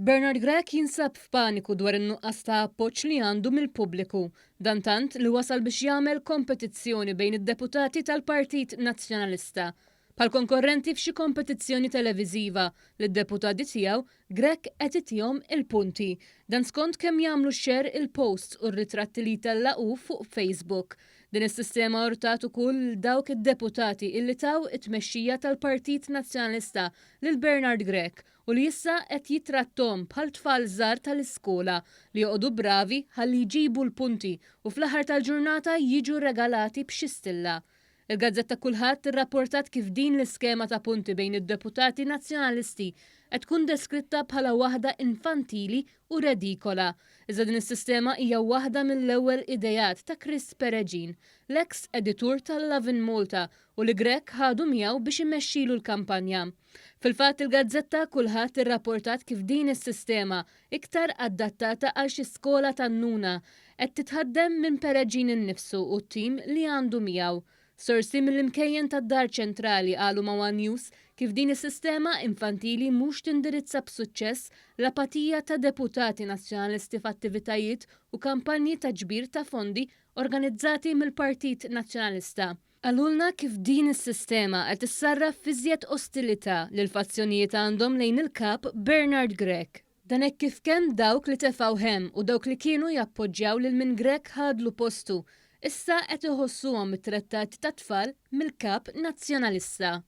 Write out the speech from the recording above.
Bernard Grech jinsab f'paniku dwar in-nuqqas ta' appoġġ li għandu mill-pubbliku. Dan tant li wasal biex jagħmel kompetizzjoni bejn id-deputati tal-Partit Nazzjonalista. Bħal konkorrenti f'xi kompetizzjoni televiżiva, lid-deputati tiegħu, Grech qed itihom il-punti. Dan skont kemm jagħmlu share il-posts u r-ritratti li jtella' hu fuq Facebook. Din is-sistema urtat ukoll lil dawk id-deputati illi taw it-tmexxija tal-Partit Nazzjonalista lil Bernard Grech u li issa qed jittratthom bħal tfal żgħar tal-iskola li joqogħdu bravi ħalli jġibu l-punti u fl-aħħar tal-ġurnata jiġu regalati b'xi stilla. Il-gazzetta Kulħadd irrapportat kif din l-iskema ta' punti bejn id-deputati Nazzjonalisti qed tkun deskritta bħala waħda infantili u redikola. Iżda din is-sistema hija waħda mill-ewwel ideat ta' Chris Peregin, l-eks editur ta' Lovin Malta u li Grech ħadu miegħu biex imexxilu l-kampanja. Fil-fatt il-gazzetta Kulħadd irrapportat kif din is-sistema, iktar adattata għal xi skola tan-nuna, qed titħaddem minn Peregin innifsu u t-tim li għandu miegħu. Sorsi mill-imkejjen tad-Dar Ċentrali qalu ma' one News kif din is-sistema infantili mhux tindirizza b'suċċess l-apatija ta' deputati Nazzjonalisti f'attivitajiet u kampanji ta' ġbir ta' fondi organizzati mill-Partit Nazzjonalista. Qalulna kif din is-sistema qed issarraf f'iżjed ostilità li l-fazzjonijiet għandhom lejn il-Kap Bernard Grech. Dan hekk kif kemm dawk li tefgħu hemm u dawk li kienu jappoġġjaw lil min Grech ħadlu postu, issa qed iħossuhom ittrettati ta' tfal mill-Kap Nazzjonalista.